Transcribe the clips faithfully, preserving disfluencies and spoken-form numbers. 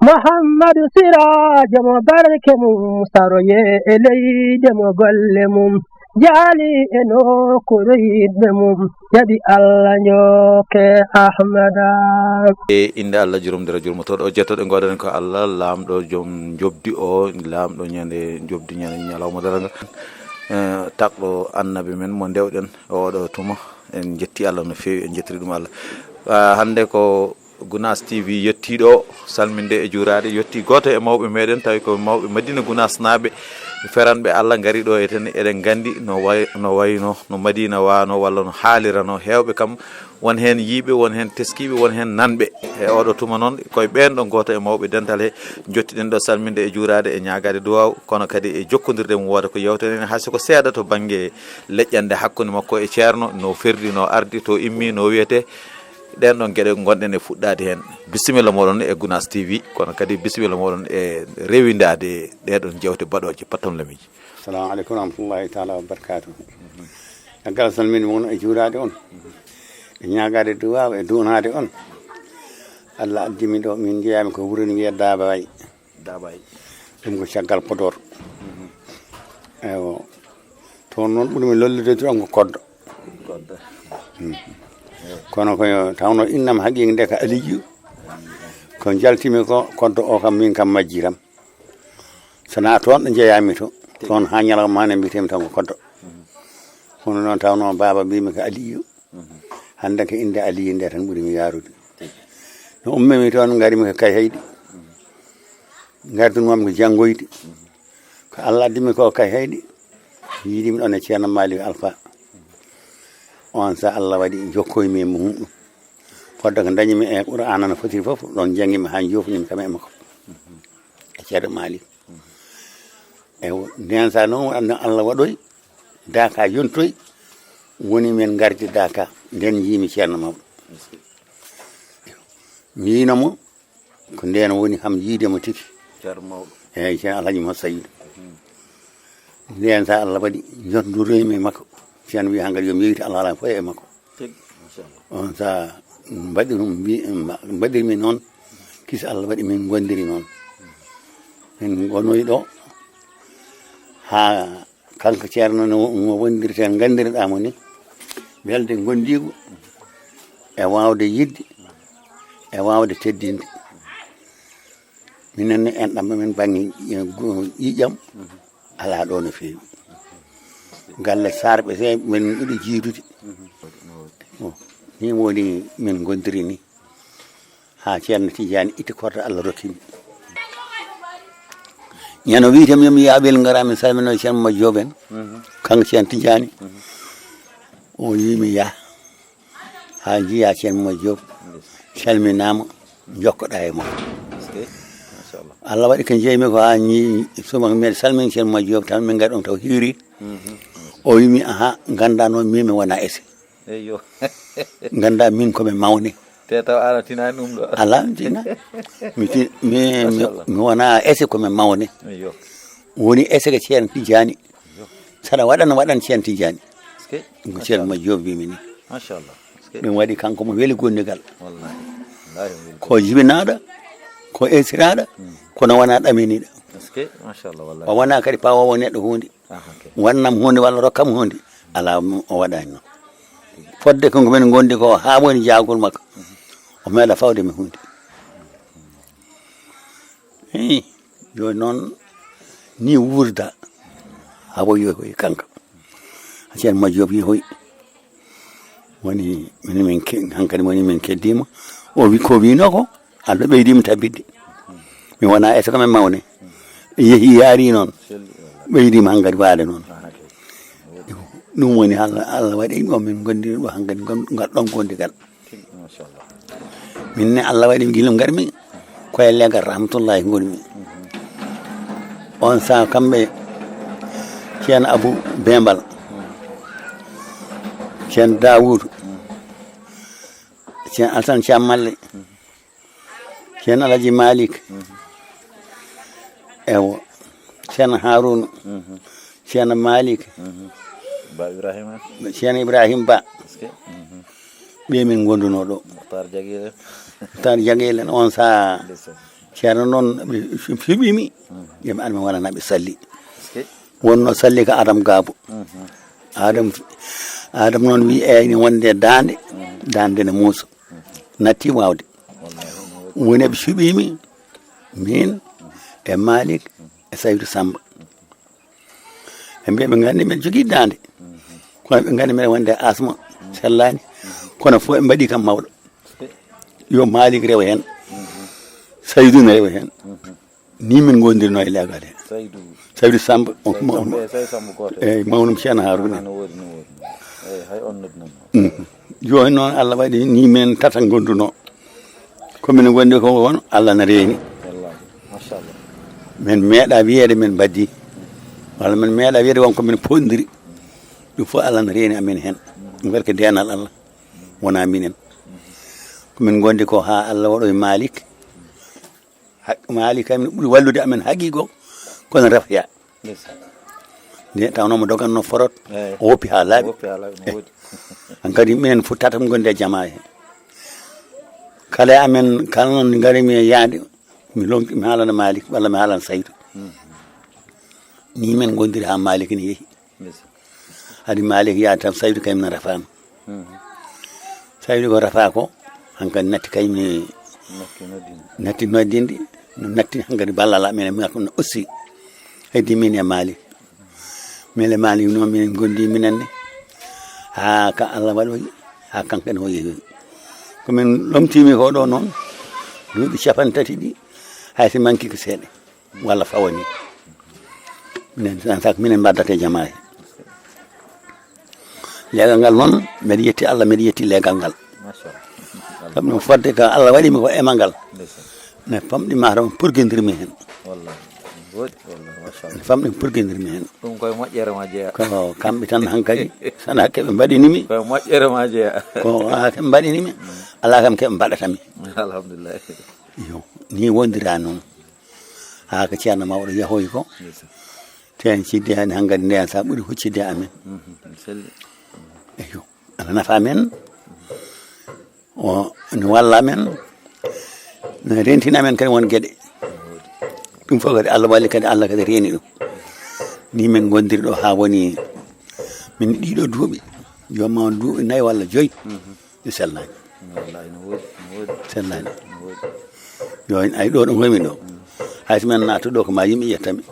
Muhammadu Siraajo mo barke mum saroye e leyde mo golle mum jaali e nokkuure yiɗɓe mum jaɓi Allah njokke Ahmada. E innde Allah jurumdira jurmotooɗo o jettoɗe ngoɗen ko Allah laamɗo joom njoɓdi o laamɗo ñande njoɓdi ñande ñalawma daranga. Eh, takɗo annabi men mo ndewɗen oɗo tuma en jetti Allah no feewi en jettiri ɗum Allah. Ah, hannde ko Gunaas T V yettiiɗo o salminde e juuraade yetti gooto e mawɓe meɗen tawi ko mawɓe Madina Gunaas naaɓe feranɓe Allah ngari ɗo e ten eɗen nganndi no way no wayno no Madina waano walla no haalirano heewɓe kam won heen yiiɓe won heen teskiiɓe won heen nanɓe e oɗo tuma noon koye ɓeen ɗo gooto e mawɓe dental he jottiɗen ɗo salminde e juuraade e ñaagaade duwaaw kono kadi e jokkondirde mum wooda ko yewteten hay soko seeɗa to bannge leƴƴande hakkunde makko e ceerno no ferdi no ardi to immi no wiyete ɗen ɗon geɗe gonɗen e fuɗɗaade heen. Bisimilla moɗon e Gunaas T V kono kadi bisimilla moɗon e rewindaade ɗeɗon jewte baɗooje pattam lamiji. Assalamu aleykum wa rahmatullahi taala wa barakatuh. Caggal salminde mon e juuraade on e ñaagaade duwaaw e duunaade on. Allah addi mi ɗo min njeyaami ko wuro ni wiya Daabay. Daabay. Ɗum ko caggal Podor. Ewo. Toon noon ɓurmi lollude toon ko koddo. Koddo. Kono ko tawno innam haqiiqa nde ko Aliyu. Ko jaltimi ko koddo o kam min kam majjiram. Sana toon ɗo njeyaami to. Toon haa ñalawma hannde mbiyetemi tan ko koddo. Kono noon tawno baaba mbimi ko Aliyu. Hannde ko innde Aliyu nde tan ɓurimi yaarude. No ummimi toon ngarimi ko Kayhayɗi. Ngardunoomi ko janngoyde. Ko Allah addimi ko Kayhayɗi. Yiidimi ɗon e Ceerno Malik Alfa. On sa Allah waɗi jokkoymi e muhum ɗum. Fodde ko dañimi e Qur'aana no fotiri fof ɗon janngimi haa joofnimi kam e makko. E Ceerno Malik. E nden sa noon waɗanno Allah waɗoy. Daaka yontoy woni men ngardi Daaka nden njiimi ceerno mawɗo. Mi yiino mo ko nden woni kam yiide mo tigi. Ceerno mawɗo. Eeyi, Ceerno Alhaji Moussa Saïdou. Nden sa Allah waɗi jotnduroymi e makko. Ceerno wi hankadi yo mi yeytu Allah ala fof e makko. Tigi, machallah. On sa mbaɗirum mbi mbaɗirmi noon kisi Allah waɗi min ngondiri noon. Min ngonoy ɗo haa Kanko ceerno no no wondirten nganndirɗaa mo ni welde ngonndiigu e waawde yiɗde e waawde teddinde. Minen ne enɗam men bannge ƴiƴam alaa ɗo no feewi. Galle saarɓe se men ɗo jiidude. Ni woni min ngondiri ni. Haa Ceerno Tijaani itti korte Allah rokki mi. Ñande o wiyi tam yo mi yaha Welngara mi salmino Ceerno Madiop en. Kanko Ceerno Tijaani. O wiyi mi yaha. Haa njiya Ceerno Madiop. Salminaama jokkoɗaa e makko. Allah waɗi ko njeymi ko haa ñi suma mbeɗa salmina Ceerno Madiop tan min ngari ɗum taw hiiri. O wiyi mi aha nganndaa noon min mi wona ese. Eyyo. Nganndaa min ko mi mawni. Te taw aan a tinaani ɗum ɗo. Alaa mi tina. Mi ti mi mi wona ese ko mi mawni. Eyyo. Woni ese ko Ceerno Tijaani. Saɗa waɗana waɗan Ceerno Tijaani. Ko Ceerno Madiop wimi ni. Machallah. Ɗum waɗi kanko mo weli gondigal. Wallahi. Ko jibinaaɗo, ko esiraaɗo, kono wona ɗaminiiɗo. Machallah wallahi. O wona kadi pawowo neɗɗo huunde. Wannam huunde walla rokkam huunde alaa o waɗaani noon. Fodde ko ngomin ngondi ko haa woni jaagol makko o meeɗa fawde mi huunde. Hii, jooni noon ni wuurda haa o yehoy kanko. Ceerno Madiop yehoy. Woni min min hankadi woni min keddiima o wi ko wino ko. Alla ɓeydiima tabbitde. Mi wonaa e so ko men mawne. Yehi yaari noon. Ɓeydiima hankadi waade noon. Ɗum woni Alla Alla waɗi ɗo min ngonndiri ɗo hankadi ngal ɗon gondigal. Min ne Alla waɗi gila ngarmi koye leggal rahmatullahi ngonmi. On saha kamɓe Ceerno Abou Bembal, Ceerno Dawoudou, Ceerno Alsan Cam Malle, Ceerno Alaji Malik, ewo Ceerno Haruna, Ceerno Malik, Ba Ibrahima. Ceerno Ibrahim Ba. Ɓe min ngondunoo ɗo. Muktar Jagel en. Muktar Jagel en on saha. Ceerno noon, ɓe suɓiimi, yo ɓe an mi wonana ɓe salli. Wonno salli ko Adam Gaabo. Adam, Adam noon wi eyni wonde daande, daande ne muusa. Natti waawde. Woni ɓe suɓiimi, min e Malik e Saydu Samba. Ɓe mbiya ɓe nganndi mbeɗa jogii daande. Kono ɓe nganndi mbeɗa wonde asma, sellaani. Kono fof ɓe mbaɗi kam mawɗo. Yo Malik rewa heen. Saydu ne rewa heen. Ni min ngondirno e leegal he. Saydu. Saydu Samba, on ko Saydu Samba, mawɗo. E Saydu Samba gooto. Eyyi, mawnum Ceerno Haruna. Ah, no woodi, no woodi. Eyyi, hay on noddi nan. Mhm. Jooni noon Allah waɗi ni min tata ngonduno. Ko min ngondi ko won Allah na reeni. Wallahi. Machallah. Min meeɗa wiyeede min mbaddi. Walla min meeɗa wiyeede won ko min pondiri. Ɗum fof Allah na reeni amin heen. Ɗum kadi ko deenal Allah. Wona minen. Ko min ngondi ko haa Allah waɗoy Malik. Haq-, Maali kam ne ɓuri wallude amen haqiiqo, kono Rafaya. Ndeysaan. Nde tawnoo mo doganno forot, o woppi haa laaɓi. Woppi haa laaɓi, no woodi. Hankadi minen fof tata mi gonde e jamaa he. Kala e amen, kala noon ngari mi e yaade, mi lomti, mi haalana Maalik, walla mi haalana Saydu. Ni men ngondiri haa Maalik ne yehi. Ndeysaan. Hade Maalik yaade tan, Saydu kayum ne rafaama. Mhm. Saydu ko rafaa ko, hankadi natti kayum ne natti noddinde. Natti noddinde, no natti hankadi ballal amen e makko no aussi. Heddi min e Maalik. Min e Maalik noon minen ngondi minen ne. Haa ka Allah waɗoyi, haa kankadi o yehi. Ko min lomtimi ko ɗo noon, duuɓi capanɗe tati ɗi, hay si manki ko seeɗa. Walla fawani. Minen, en fait, minen mbaddata e jamaa he. Leegal ngal noon, mbeɗa yetti Allah, mbeɗa yetti leegal ngal. Machallah. Kam ɗum fodde ka Allah waɗi mi ko emal ngal. Ndeysaan. Ne famɗi ma tan purgindir mi heen. Wallahi. Woodi, wallahi, machallah. Ne famɗi purgindir mi heen. Ɗum koye moƴƴere ma jeeya. Ko kamɓe tan hankadi, sana keɓe mbaɗini mi. Koye moƴƴere ma jeeya. Ko haa keɓe mbaɗini mi. Alaa kam keɓe mbaɗata mi. Alhamdulillah. Iyo, ni wondira noon. Haa ko Ceerno mawɗo yahoyi ko. Ndeysaan. Teen siddi heen hankadi ndeen sa ɓuri huccitde amen. Mhm, mi selli. Eyo, ana nafa amen. O, ne walla amen. Ne rentina amen kadi won geɗe. Ɗum fof kadi Allah walli kadi, Allah kadi reeni ɗum. Ni min ngondiri ɗo haa woni min ɗiɗo duuɓi. Jooma on duuɓi nayi walla joyi. Mhm. Mi sellaani. Wallahi, no woodi, no woodi. Sellaani. No woodi. Yo, ay, ɗo, ɗo ngonmi ɗo. Mm. Hay so men naata ɗo, ko ma yimɓe ƴetta mi.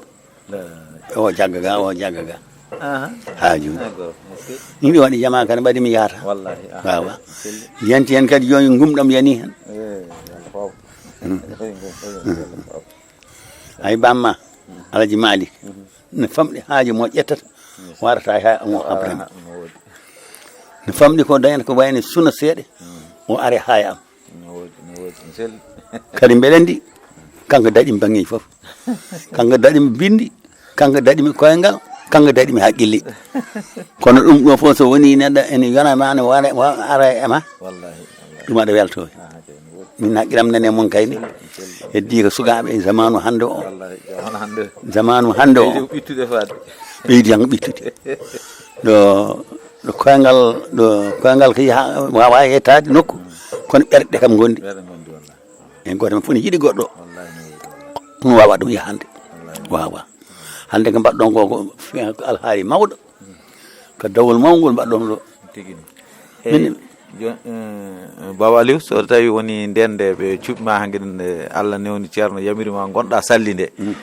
La- O jagga ga, o jagga ga. Aha. Haa jooni. Ay, goro, merci. Ni ɗi waɗi jamaa kan mbaɗi mi yaata. Wallahi, aha. Wawa. Selli. Yanti hen kadi jooni ngumɗam yani hen. Eh, yalla fawbo. Mm. Ay, bamma, Alaji Malik. Mhm. Ne famɗi haaji mo ƴettata, warata e haaji mo abrami. Ah, no woodi. Ne famɗi ko dañata ko wayne suna seeɗa, o are haaji am. No woodi, no woodi, no selli. Kadi mbeɗa anndi, kanko daɗi mi baŋŋeeji fof. Kanko daɗi mi binndi, kanko daɗi mi koyngal, kanko daɗi mi haqqille. Kono ɗum ɗo fof so woni neɗɗo ene yona ma, ne wara, wa-, ara e ma. Wallahi, wallahi. Ɗum aɗa welto. Ah, kay, no woodi. Min haqqilam nani e mon kayni. Selli, selli. Heddi ko sukaaɓe e zamanu hannde o. Wallahi, zamanu hannde. Zamanu hannde o. Ɓeydi ko ɓittude faade. Ɓeydi tan ko ɓittude. Ɗo, ɗo koyngal, ɗo koyngal ko yaha, wawa yettaade nokku. Kono ɓerɗe kam ngondi. Ɓerɗe ngondi, wallahi. En gooto men fof ne yiɗi goɗɗo. Wallahi, no woodi, wallahi. Ɗum wawa ɗum yahande. Wallahi. Wawa. Hannde ko mbaɗɗon ko, ko fi-, ko alhaali mawɗo. Ko dawol mawngol mbaɗɗon ɗo. Tigi ni. Min- Eyyi, jon-, eh, Baba Aliou, so tawi woni nden nde ɓe cuɓima hanki ɗum, nde Allah newni Ceerno yamiri ma gonɗa salli nde. Mm.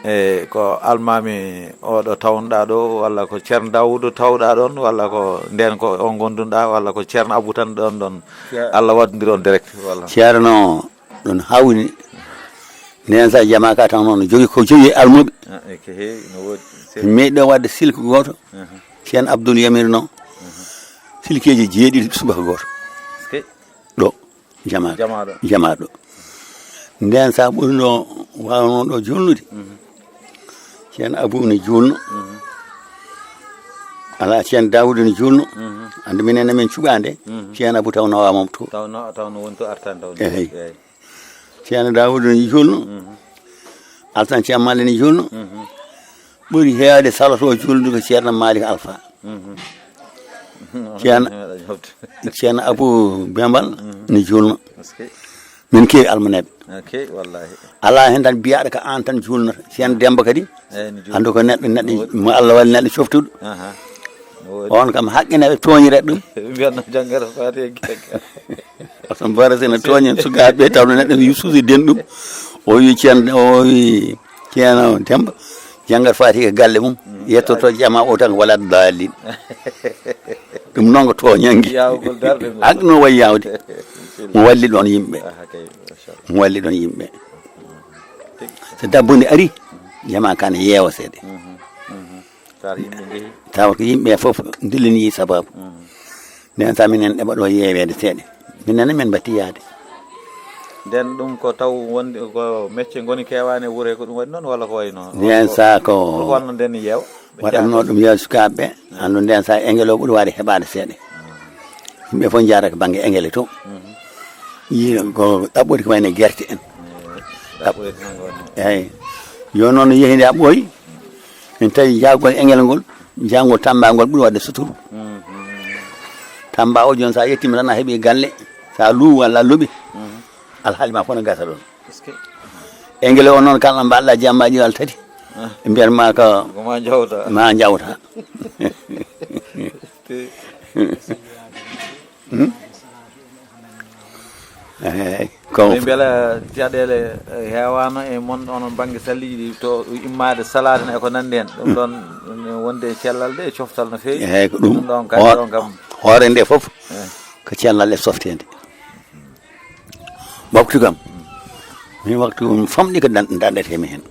E ko almami oɗo tawnoɗa ɗo, walla ko Ceerno Daawudu tawɗa ɗon, walla ko nden ko on gondunoɗa, walla ko Ceerno Abou tan ɗon ɗon? Ceer- Allah waddiri on direct, walla? Ceerno ɗon hawni. Nden sa jama ka tan noon jogi ko jogi almuɓe. Ah, e ko heewi, no woodi. Mi meeɗi ɗo waɗde silki gooto. Aha. Ceerno Abdoul yamirno silkeeji jeeɗiɗi subaka gooto. Ske- Ɗo, jama, jama ɗo. Jama ɗo. Nden sa ɓurno wawno ɗo julnude. Mhm. Ceerno Abou ne julno. Mhm. Ala Ceerno Daawuda ne julno. Mhm. Ande minen amen cuɓande. Mhm. Ceerno Abou taw nawama to. Taw no, taw no woni to artan taw. Eyi. Eyi. Ceerno Daawuda ne julno. Mhm. Alsan Ceerno Malle ne julno. Mhm. Ɓuri heewde saloto julde ko Ceerno Malik Alfa. Mhm. Ceerno, Ceerno Abou Bembal ne julno. Parce que Min keewi almaneeɓe. Alaa heen tan mbiyaaɗo ko aan tan juulnata. Ceerno Demmba kadi, anndu ko neɗɗo, neɗɗo mo Allah waɗi neɗɗo coftuɗo. On kam haqqinaaɓe tooñirat ɗum. Mbiyatno janngata faati e gagga. Oto mbaara sene tooñen sukaaɓe, tawno neɗɗo wi suusi den ɗum. O wi ceerno, o wi ceerno Demmba, janngat faati e galle mum, yettoto jama o tan wala daalin. Ɗum noon ko tooñannge. Yawgol darde nde. Hak no wayi yawde. Mo walli ɗoon yimɓe. Mo walli ɗoon yimɓe. So dabbude ari, jama kan yeewa seeɗa. Tawa ko yimɓe fof ndillini sababu. Nden sa minen ɗeɓa ɗo yeeweede seeɗa. Minen ne min mbatti yaade. Nden ɗum ko taw wonde ko mecce ngoni keewaani e wuro he, ko ɗum waɗi noon walla ko wayi noon? Nden sa ko ko wonno nden yeewa? Waɗatno ɗum yeewa sukaaɓe ɓe. Anndu nden sa engele o ɓuri waade heɓaade seeɗa. Yimɓe fof njaara ko bannge engele to. Yi ko ɗaɓɓori ko wayno gerte en. Ɗaɓɓori tan ngoni. Eyi. Yo noon yehinde a ɓooyi. En tawi jaagol engel ngol, jaangol Tamba ngol ɓuri waɗde suturu. Tamba o jooni sa yettima tan a heɓi galle, sa luwi walla a loɓi, alhaali ma fof no gasa ɗoon. Engel o noon kala mbaɗɗa jammaji walla tati, ɓe mbiyat ma ko ma jawta. Ma jawta. Eyyi, ko ɓe mbela caɗeele heewaano e mon onon bannge salliiji ɗi, to immaade salaade e ko nanndi heen. Ɗum ɗoon wonde e cellal de e coftal no feewi. Eyyi, ko ɗum. Ɗum ɗoon kam, ɗoon kam. Hoore nde fof ko cellal e softeende. Waktu kam, min waktu mi famɗi ko dan-, daɗetee mi heen.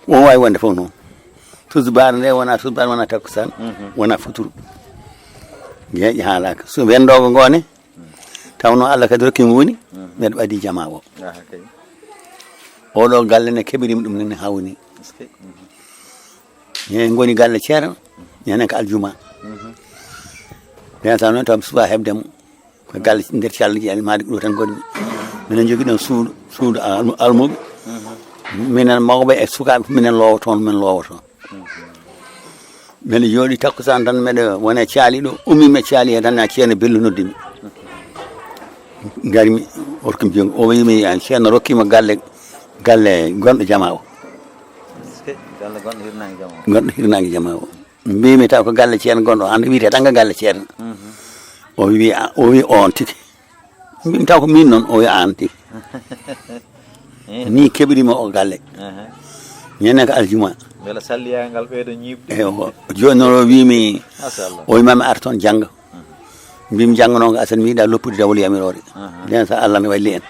Won waawi wonde fof noon. Tusubaar nde wona tusubaar, wona takkusaan, wona futuru. Geeƴe haalaaka. So wendoogo ngoone, tawno Allah kadi rokki mi woni, mbeɗa ɓadi jama o. Oɗo galle ne keɓirimi ɗum ne hawni. Ñe ngoni galle ceerno, ñande ko aljuma. Nden sa noon taw mi suwa heɓde mo. Ko galle nder calli ji almaadi ɗo tan gonmi. Minen jogii ɗon suudu, suudu al-, almuɓe. Minen mawɓe e sukaaɓe, minen loowa toon, min loowa toon. Mbeɗa jooɗi takkusaan tan, mbeɗa wona e caali ɗo, ummi mi caali he tan, na ceerno Bello noddi mi. Ngari mi, o rokki mi joom, o wiimi, "An ceerno rokki ma galle, galle gonɗo jama o." Galle gonɗo hirnaange jama o. Gonɗo hirnaange jama o. Mbimi taw ko galle ceerno gonɗo, hande wiyete tan ko galle ceerno. O wi, a, o wi on tigi. Mbimi taw ko min noon, o wi an tigi. Ni keɓirimi o galle. Ñande ko aljuma. Mbela salliyagal ɓeydo ñiiɓde. Eyo, jooni noon o wimi, machallah, o wimami ar toon jannga. Mbimi jannga noon ko aset mi yiɗa loppude dawol yamiroore. Nden sa Allah ne walli en.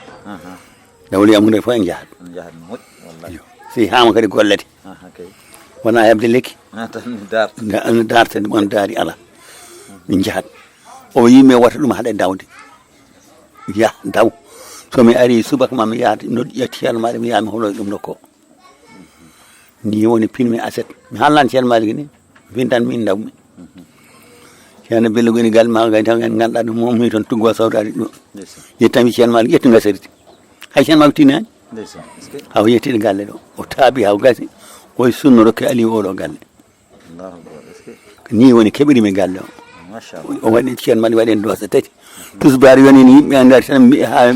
Dawol yamude fof en njahat. En njahat no moƴƴi, wallahi. Yo. Si hama kadi gollete. Aha, kay. Wona heɓde lekki. Ah, tan mi darta. Nda-, darta, on daari ala. Min njahat. O yimɓe wata ɗum haɗa dawde. Yah, daw. So mi ari subaka ma mi yaha, no ƴetti ceerno maɗa mi yaha mi holoy ɗum nokko. Ni woni pinmi aset. Mi haalnan ceerno Malik ni. Wintan min dawmi. Ceerno Bello goni gal ma gay taw en ngannduɗaa ɗum moom mi toon tuggo sawtaade ɗum. Yettami ceerno Malik, ƴettu ngasari. Hay ceerno Malik tinani. Haw yettiɗo galle ɗo. O taabi haw gasi. O e sunno rokke Aliou oɗo galle. Allahu akbar. Ni woni keɓirimi galle o. Machallah. O waɗi ceerno Malik waɗi en doose tati. Tusbaar yoni ni, yimɓe ngari tan, mbi-, haa,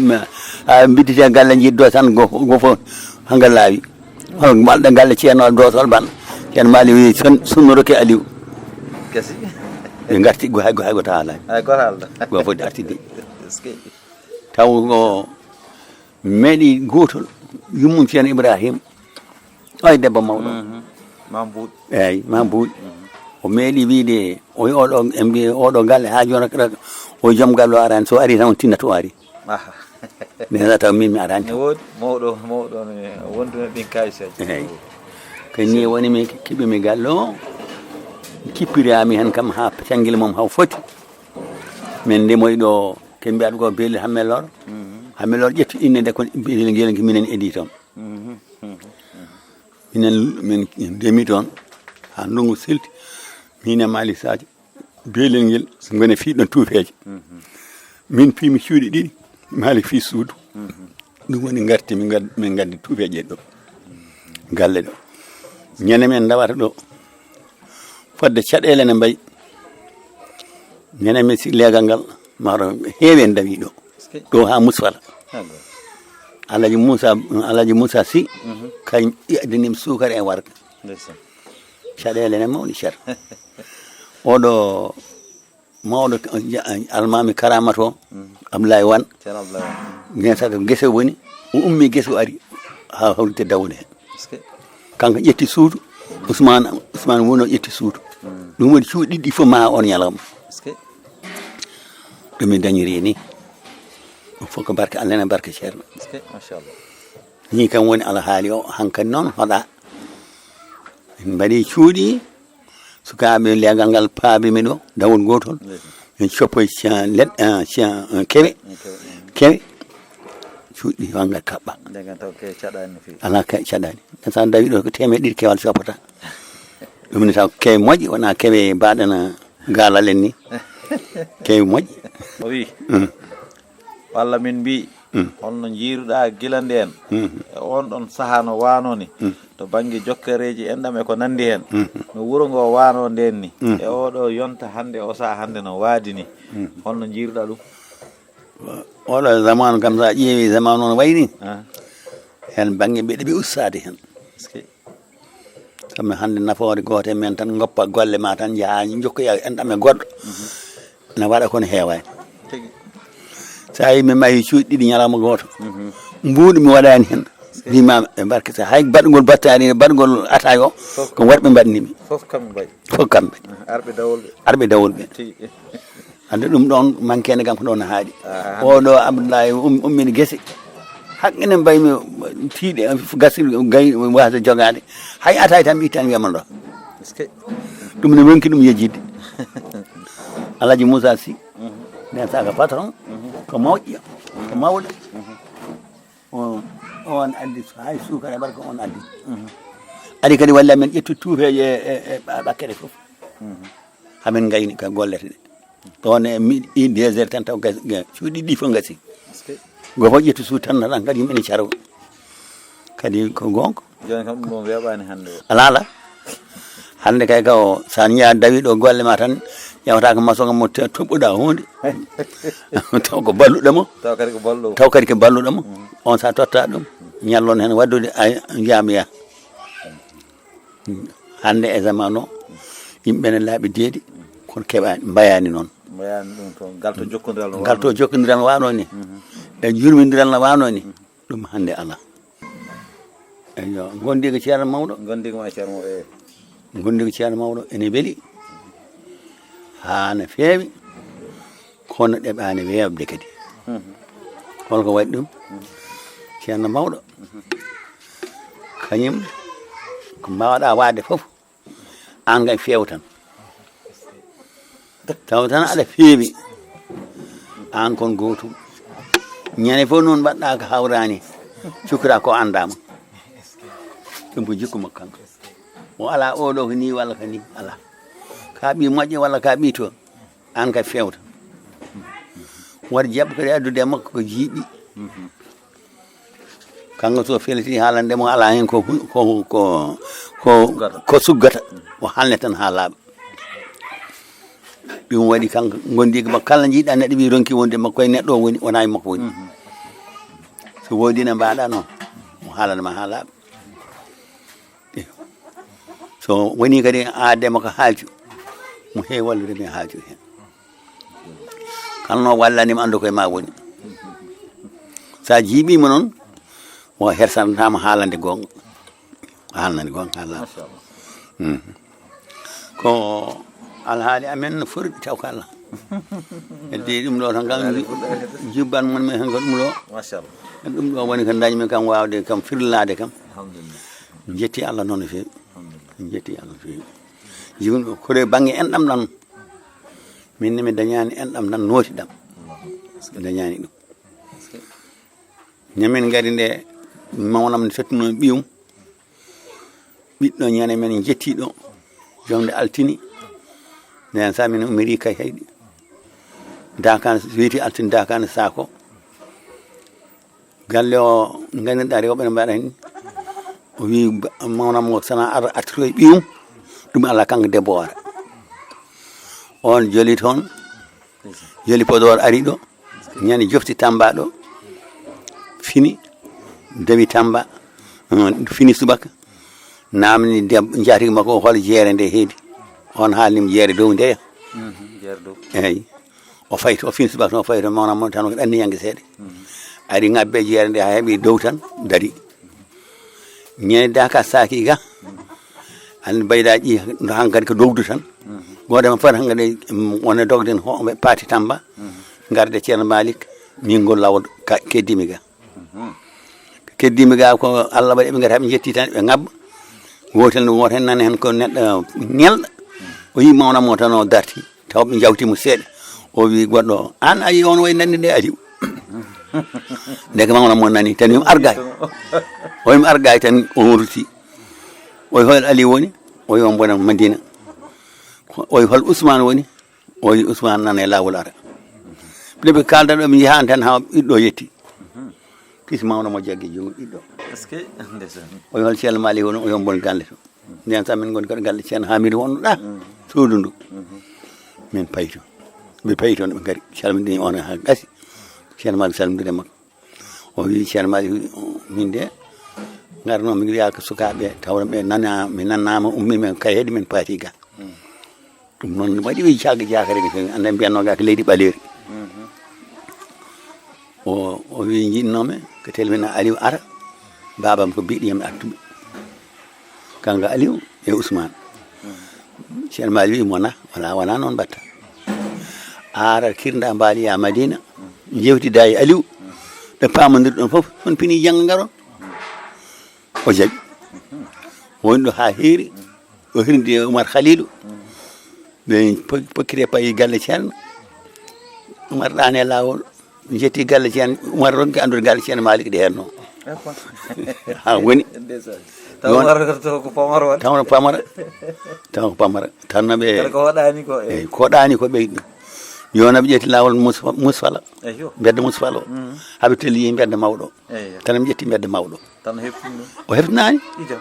haa mbidditi e galle, njiɗ doose tan, gofo, gofo, haa ngal laawi. Hono mbaɗɗo galle ceerno, doosol ban. Ceerno Malik wi, "Sun-, sunno rokke Aliou." Gasi. Ɓe ngarti, go hay, go hay, go taalaani. Hay go haalda. Go fof arti de. Est-ce que taw ko meeɗi gootol, yummum ceerno Ibrahim. Oy debbo mawɗo. Mhm. Ma mbuuɗ. Eyyi, ma mbuuɗ. O meeɗi wiide, o wi oɗo, en mbi oɗo galle haa jooni rek, rek, o joom galle o arani, so ari tan on tinnata o ari. Aha. Nena taw min mi arani. Ne woodi mawɗo, mawɗo ne wonduno ɗin kayisaaji. Eyyi. Ko ni woni mi kiɓɓimi galle o, kippirami hen kam haa cangel mum haw foti. Min ndemoyi ɗo, ke mbiyata ko Beeli Hammelor. Mhm. Hammelor ƴetti innde nde kon Beeli ngel minen edi toon. Mhm. Minen, min ndemi toon haa ndungu selti. Min e Malik Sadio, beelel ngel, ngone fii ɗon tuufeeje. Min fii mi cuuɗi ɗiɗi, Malik fii suudu. Ɗum woni ngarti, min ngad-, min ngaddi tuufeeje ɗo. Galle ɗo. Ñande min ndawata ɗo. Fodde caɗeele ne mbayi. Ñande min si leegal ngal, maaro heewi en ndawi ɗo. Ɗo ha Musfala. Alhaji Moussa, Alhaji Moussa Sy, kañ addani mi suukara e warga. Ndeysaan. Caɗeele ne mawni cer. Oɗo mawɗo almami Karamato, Abdoulaye Wan. Ceerno Abdoulaye Wan. Nden saka gese woni, o ummi gese o ari ha hawrite Dawde he. Kanko ƴetti suudu, Ousmane, Ousmane Won o ƴetti suudu. Ɗum woni cuuɗi ɗiɗi fof ma on ñalawma. Ɗum mi dañiri ni. Ɗum fof ko barke Allah ene barke Ceerno. Machallah. Ni kam woni alhaali o, hankadi noon hoɗa. En mbaɗi cuuɗi, sukaaɓe leegal ngal paabi mi ɗo, dawol gootol. Min coppoy ca-, leɗ-, ah, ca-, ah, kewe. Kewe. Cuuɗi wanga kaɓɓa. Ndegen taw ke caɗaani no feewi. Alaa ke caɗaani. Sa dawi ɗo ko teemeɗe ɗiɗi kewal coppata. Ɗum ne taw kewe moƴƴi, wona kewe mbaɗana gaalal en ni. Kewe moƴƴi. O wi. Mm. Walla min mbiyi, holno njiiruɗaa gila ndeen e oon ɗoon sahaa no waanoo ni, to bannge jokkereeji enɗam e ko nanndi heen, no wuro ngoo waanoo ndeen ni, e oo ɗoo yonta hannde, oo sahaa hannde no waadi ni, holno njiiruɗaa ɗum? Oɗo zamaanu kam, so a ƴeewi zamaanu no wayi ni, heen bannge mbiɗa ɓe ustaade heen. Sabu hannde nafoore gooto e men tan, ngoppa golle ma tan, njaha njokkoya enɗam e goɗɗo. Na waɗa kono heewaani. Tigi. So a yii mi mahi cuuɗi ɗiɗi ñalawma gooto. Mbuuɗu mi waɗaani heen. Mbima ɓe mbarkita hay baɗgol battaari, baɗgol ataay o, ko worɓe mbaɗni mi. Fof kamɓe mbaɗi. Fof kamɓe. Arɓe dawol ɓe. Arɓe dawol ɓe. Tigi. Hannde ɗum ɗoon manqueende kam ko ɗoon haaɗi. Oɗo Abdoulaye um-, ummini gese. Haqqe ne mbaymi tiiɗe, gasi gay waasa jogaade. Hay ataay tan mi ittan wiyama ɗo. Ɗum ne ronki ɗum yejjidde. Alhaji Moussa Sy. Nden saka patron. Ko mawƴƴo. Ko mawɗo. On, on addi hay suukara e barka on addi. Ari kadi walla men ƴettu tuufeeje e, e, e ɓa-, ɓakkere fof. Hamin ngayni ka gollete ɗe. Ɗon e mi-, i deux heures tan taw gas-, ga-, cuuɗi ɗi fof ngasi. Go fof ƴettu suudu tan, tan kadi yimɓe ne caro. Kadi ko goonga. Jooni kam ɗum ɗon weeɓaani hannde o. Alaa, alaa. Hannde kay ka o, so a ñaa dawi ɗo golle ma tan, ƴewata ko maçon mo te-, toɓɓuɗa huunde. Taw ko balluɗo mo. Taw kadi ko balluɗo mo. Taw kadi ko balluɗo mo. On sa totta ɗum, ñallon heen waɗdude, ay, njaami yaa. Hannde e zaman o, yimɓe ne laaɓi deedi, kono keɓaani, mbayaani noon. Mbayaani ɗum toon. Ngal to jokkondiral no ngal to waano. Jokkondiral no waano ni. E jurmindiral no waano ni. Ɗum hannde alaa. Eyyo, ngondiiga Ceerno Mawɗo. Ngondiiga ma Ceerno Mawɗo, eh. Ngondiiga Ceerno Mawɗo ene weli. Haa no feewi. Kono ɗeɓaani weeɓde kadi. Holko waɗi ɗum? Ceerno Mawɗo. Kañum ko mbaawɗa waɗde fof. Aan kay feewtan. Taw tan aɗa feewi. Aan kon gootum. Ñande fof noon mbaɗɗa ko hawraani. Cukra ko anndaama. Ɗum ko jikku makko kanko. O alaa oɗo ko nii walla ko nii. Alaa. Ka ɓii moƴƴo walla ka ɓii to. Aan kay feewtan. Waɗi jaɓɓo kadi addude e makko ko jiiɓi. Kanko so feliti haalande mo alaa heen ko hu-, ko, ko, ko, ko suggata. O haalne tan haa laaɓa. Ɗum waɗi kanko ngondiiga makko kala njiiɗa neɗɗo wi ronki wonde makko e neɗɗo o woni, wonaa e makko woni. So woodi ne mbaɗa noon, o haalana ma haa laaɓa. So woni kadi aadde makko haaju, mo heewi wallude mi haaju heen. Kala no wallani mi anndu koye ma woni. So a jiiɓiima noon, o hersantaama haalande goonga. O haalnani goonga, haalaa. Machallah. Mhm. Ko alhaali amen no fori taw ko Allah. Heddi ɗum ɗo tan kam jubban mon mi hen ko ɗum ɗo. Machallah. Ɗum ɗo woni ko dañmi kam waawde kam firlaade kam. Alhamdulillah. Jetti Allah noon no feewi. Alhamdulillah. Jetti Allah no feewi. Jibin ko kore bannge enɗam ɗam. Min ne mi dañaani enɗam tan nooti ɗam. Mi dañaani ɗum. Ñamen ngari nde mawnam ne fettuno ɓiyum. Ɓiɗɗo ñande men jettiɗo. Jomde altini. Nden sa min umiri kay hayɗi. Dakan weyti altini dakan saako. Galle o ganirɗa rewɓe ne mbaɗa hen. O wi ba-, mawnam o sana ar attitoy ɓiyum. Ɗum ala kanko debbo o ara. On joli toon. Joli Podor ari ɗo. Ñande jofti Tamba ɗo, fini, dawi Tamba, eh, fini subaka, namni debbo, njaatigi makko o, hol jeere nde heedi. On haalnimo jeere dow ndeya. Mhm, jeere dow. Eyyi. O fayti, o fini subaka tan, o fayti, mawna mo tan, o ɗanni yange seeɗa. Mhm. Ari ŋabbe jeere nde, haa heɓi dow tan, dari. Ñande daka saki ga. An baydaji hankadi ko dowdu tan. Mhm. Goɗɗo men fof hankadi, mm, wona dogden ho-, ɓe paati Tamba. Mhm. Ngarde Ceerno Malik, min ngol lawol ka-, keddimi ga. Mhm. Keddimi ga ko Allah waɗi ɓe ngata ɓe jetti tan ɓe ngabba. Gotel no goto hen nana hen ko neɗɗo ñelɗo. O yi mawna mo tan o darti. Taw ɓe jawti mo seeɗa. O wi goɗɗo o, "An a yi on way nanni nde Aliou." Ndeke mawna mo nani, tan wimo argay. O wimo argay tan o rutti. O wi, "Hol Aliou woni?" O wi, "On bona Madina." O wi, "Hol Ousmane woni?" O wi, "Ousmane nana e laawol ara." Nde ɓe kalda ɗo, ɓe njahan tan haa ɓiɗɗo yetti. Kisi mawna mo jaggi junngo ɓiɗɗo. Est-ce que, ndeysaan. O wi, "Hol Ceerno Malik woni?" O wi, "On bon galle to." Nden tan min ngoni koɗo galle Ceerno Hamidu wonnoɗa. Mm. Suudu ndu. Mhm. Min payi toon. Ɓe payi toon, ɓe ngari. Calmini on haa gasi. Ceerno Malik salmindiri e makko. O wi Ceerno Malik, "Min de, ngarno mi wiya ko sukaaɓe, tawra ɓe nana, mi nannaama, ummi men kay heedi min paati ga." Mm. Ɗum noon waɗi wi cagga jakare ni, anda mbiyatno ga ko leydi ɓaleeri. Mhm. O, o wi, "Jiɗnoomi ko telmina Aliou ara, baabam ko biɗiyam artuɓe." Kanko Aliou e Ousmane. Ceerno Malik wi, "Mona, wala, wala noon mbatta. Ara kirda mbaali ya Madina, jewtida e Aliou, ɓe pamondirɗon fof, on pini janngo ngaron." O jaɓi. Woni ɗo haa heeri, o hirdi e Oumar Khalilou. Ɓe po-, pokkiti e payi galle Ceerno. Oumar ɗaani e laawol, jetti galle Ceerno. Oumar ronki anndude galle Ceerno Malik ɗe henno. Haa woni. Ndeysaan. Taw Oumar to ko pamaro waɗi. Taw no pamara. Taw ko pamara. Tan no ɓe. Kala ko waɗaani ko, eh. Eyi, ko waɗaani ko ɓeydi ɗum. Yo no ɓe ƴetti laawol Mus-, Musfala. Eyyo. Mbedda Musfala o. Mhm. Haa ɓe telli mbedda mawɗo. Eyyo. Tan ɓe ƴetti mbedda mawɗo. Tan o heɓtini ɗum. O heɓtinaani. Ijo.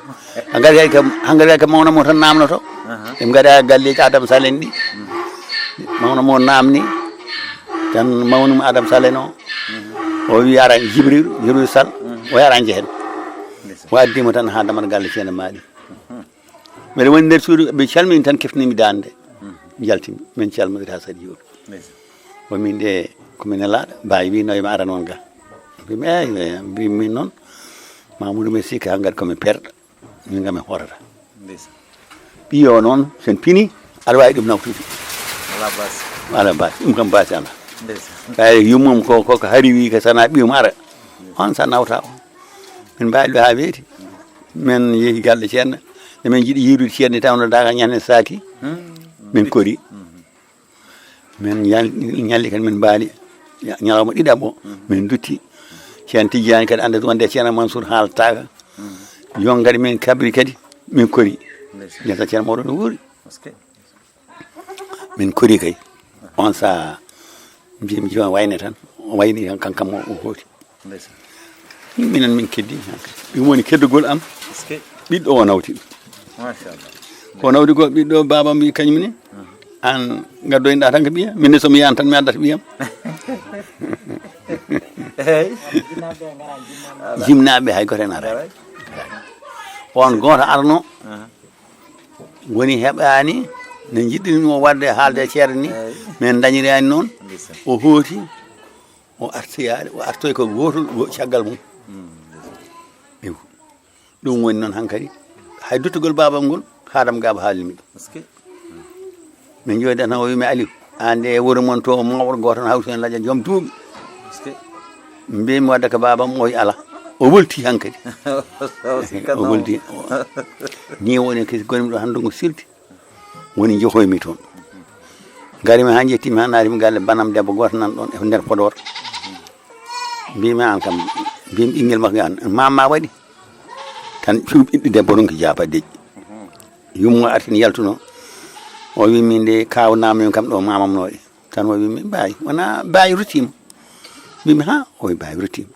Hankadi kay kam, hankadi kay kam mawna mo tan namnoto. Aha. Ɓe ngada galleeji Adam Salen ɗi. Mm. Mawna mo namni. Tan mawnum Adam Salen o. Mhm. O wi, "Ara Jibril, Jibril Sall." Mhm. O wi, "Ara njehen." Ndeysaan. O addi mo tan haa damal galle Ceerno Malik. Mhm. Mbeɗa woni nder suudu, ɓe calmini tan, keftinimi daande. Mhm. Njaltimi, min calmodiri haa sadi jooni. Ndeysaan. O min de, ko min nelaaɗo, Baye wi, "No mi ara noon ga." Mbimi, "Eey, eey," mbimi min noon, "Mamoudou mi sikka hankadi ko mi perɗo, min kam mi hootata." Ndeysaan. Ɓiyo noon, sen pini, aɗa waawi ɗum nawtude. Alaa baasi. Alaa baasi, ɗum kam baasi alaa. Ndeysaan. Ɓay yummum ko, ko, ko hari wi ko sana ɓiyum ara. On sa nawta on. Min mbawi ɗo haa weeti. Min yehi galle Ceerno. Nde min jiɗi yiidude Ceerno taw no daaka ñande saaki. Hmm. Min kori. Hmm. Min ñal-, ñalli kadi min mbaali. Ña-, ñalawma ɗiɗaɓo. Hmm. Min dutti. Ceerno Tijjaani kadi annda wonde Ceerno Mansour haaltaaka. Hmm. Yon kadi min kabri kadi. Min kori. Ndeysaan. Ndesa Ceerno mawɗo no wuuri. Parce que Min kori kay. On saha, mbimi, "Jima wayne tan." O wayni tan, kankam o, o hooti. Ndeysaan. Minen min keddi. Ɗum woni keddogol am. Est-ce que? Ɓiɗɗo o nawti ɗum. Machallah. Ko nawdi ko ɓiɗɗo, baaba mbi kañum ni. Mhm. An ngaddoynoɗa tan ko ɓiya. Min ne so mi yahan tan mi addata ɓiyam. Eyyi. Jimnaaɓe hay goto en ara. Ara. On goto arno. Mhm. Woni heɓaani no njiɗɗinmi mo waɗde haalde e ceerno ni. Eey. Min dañiraani noon. Ndeysaan. O hooti, o artoyaade, o artoy ko gootol, go-, caggal mum. Mm, ndeysaan. Ew. Ɗum woni noon hankadi. Hay duttugol baabam ngol, haadam gaaba haalimi ɗum. Est-ce que? Min jooɗi tan, o wiimi, "Aliou, aan de e wuro mon to, mawɗo gooto no hawti heen lajal, joom duuɓi." Est-ce que? Mbiymi wadde ko baabam, o wi alaa. O wolti hankadi. O sikkat o wolti. Ni woni kadi gonmi ɗo hannde ngu silti. Woni njohoymi toon. Ngarimi haa njettimi haa naatimi galle banam debbo gooto nan ɗoon e nder Podor. Mbiymi aan kam, mbiymi ɓinngel makko an, "Mama waɗi?" Tan cuuɗi ɓiɗɗo debbo ɗum ko jaabadeeji. Yumma artin yaltuno. O wi min de kaaw namno kam ɗo mamam no e. Tan o wi min Baye, wona Baye ruttima. Mbimi ha, o wi Baye ruttima.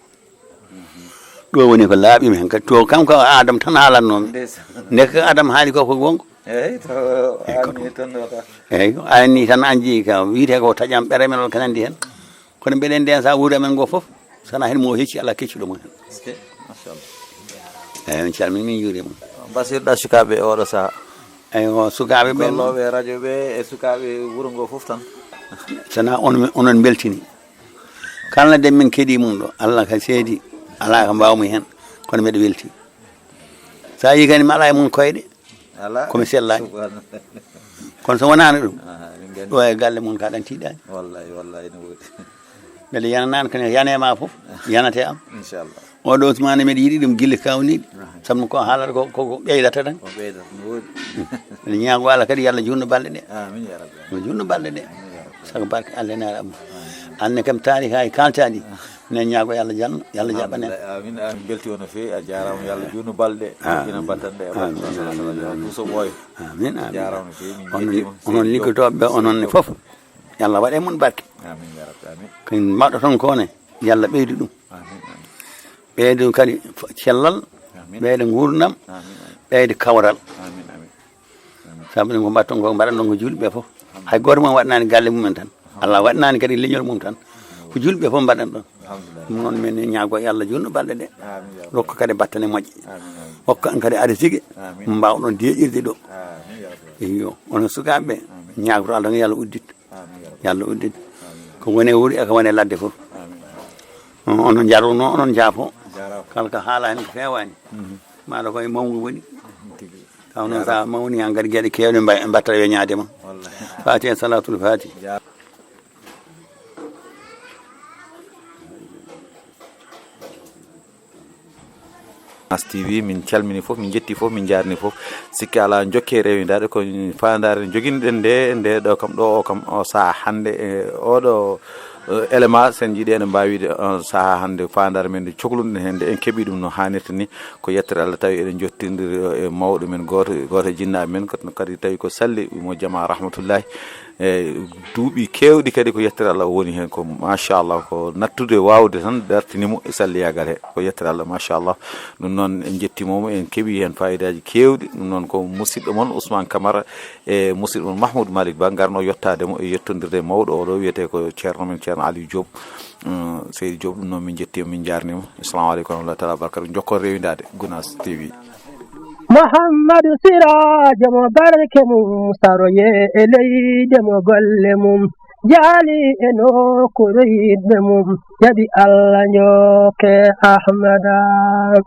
Ɗo woni ko laaɓi mi hen kadi. To kanko Adam tan haalanno mi. Ndeysaan. Ndeke Adam haali ko ko gonga. Eyyi, to Eyyi, ko anni ɗum. Tan wata. Eyyi, anni tan anji ka wiyete ko taƴam ɓere men on ko nandi hen. Kono mbeɗen nden sa wuuri amen ngo fof, sana hen mo hecci ala keccuɗo mum hen. Eske, machallah. Eyyi, on calmini, min juurima. Mbasirɗa sukaaɓe e oɗo saha? Eyyo, sukaaɓe ɓen. Gollooɓe e radio ɓe e sukaaɓe wuro ngo fof tan. Sana on, onon beltini. Kala den min keɗi mum ɗo, Allah ka seedi, ala ka mbawmi hen, kono mbeɗa welti. Sa yigani mi ala e mum koyɗe, ala. Komi sellaani. Subhanallah. Kono so wonaano ɗum, aha, min gandi. Ɗo e galle mum ka ɗan tiiɗaani. Wallahi, wallahi, no woodi. Mbeɗa yananaani kono yanema fof, yanate am. Inchallah. Oɗo Ousmane mbeɗa yiɗi ɗum gila kawniɗi. Aha. Sabu ko haalata ko, ko, ko ɓeydata tan. Ko ɓeydata, no woodi. Mbeɗa ñaago Allah kadi yo Allah junno balɗe ɗe. Amin ya rabbi. Yo junno balɗe ɗe. Amin ya rabbi. Sago barke Allah e nara am. Amin. Anne kam taari hay kaltaɗi. Ne ñaago yo Allah janno, yo Allah jaɓane. Alhamdulillah. Amin, amin. Belti on no feewi, a jaaraama, yo Allah junno balɗe. Amin. Ina battanɗe e amin, amin, amin. Duuso ɓooyo. Amin, amin. Jaaraama no feewi, min onon, njettiima. Onon liggotooɓe ɓe, onon ne fof. Yo Allah waɗe mon barke. Amin ya rabbi, amin. Ko mbaɗɗon ko ne, yo Allah ɓeydu ɗum. Amin, amin. Ɓeydu kadi cellal, amin. Ɓeyda nguurndam, amin, amin. Ɓeyda kawral. Amin, amin. Amin. Sabu ɗum ko mbaɗɗon ko, mbaɗanɗon ko julɓe fof. Amin. Hay gooto mum waɗanaani galle mumen tan. Amin. Allah waɗanaani kadi leñol mum tan. Ko julɓe fof mbaɗanɗon. Alhamdulillah. Ɗum noon min ñaago yo Allah junno balɗe ɗe. Amin ya rabbi. Rokka kadi battane moƴƴe. Amin, amin. Hokka en kadi arisike. Amin. Mbawɗon deeƴirde ɗo. Amin ya rabbi. Iyo, onon sukaaɓe ɓe, amin. Ñaagoto Allah tan yo Allah uddit. Amin ya rabbi. Yo Allah uddin. Amin. Ko woni e wuuri e ko woni e ladde fof. Amin. On, onon njaruno, onon njaafo. Jaaraama. Kala ko haala hen ko feewaani. Mhm. Maɗa koye mawgu woni. Tigi. Taw noon sa mawni han kadi geɗe kewɗe mba-, mbatta weñaade ma. Wallahi. Fatiha, salatul fatiha. Ja- As T V, min calmini fof, min njetti fof, min njaarni fof. Sikke alaa, jokke rewindaade ko faandaare njoginɗen nde, nde ɗo kam, ɗo o kam, o saha hannde, e oɗo, e, élément, sen njiɗi ene mbaawi wiide on saha hannde, faandaare men nde coklunɗen heen nde, en keɓi ɗum no haanirta ni, ko yettere Allah tawi eɗen njottindiri e mawɗo men gooto, gooto e jinnaaɓe men, kono kadi tawi ko salli mo jamaa rahmatullahi. E duuɓi keewɗi kadi ko yettere Allah o woni heen, ko machallah, ko nattude waawde tan dartini mo e salliyaagal he, ko yettere Allah, machallah. Ɗum noon en njettiima mo, en keɓi heen faayidaaji keewɗi. Ɗum noon ko musidɗo mon Ousmane Camara e musidɗo mon Mahmoud Malick Ba ngarno yettaade mo e yettondirde e mawɗo oɗo wiyetee ko ceerno men, ceerno Aliou Diop. Mm, Seydi Diop, ɗum noon min njettiima, min njaarniima. Assalamu aleykum wa rahmatullahi taala wa barakatuh. Jokkon rewindaade Gunaas T V. Muhammadu Siraajo mo barke mum, saroye e leyde mo golle mum, jaali e nokkuure yiɗɓe mum, jaɓi Allah njokke Ahmada.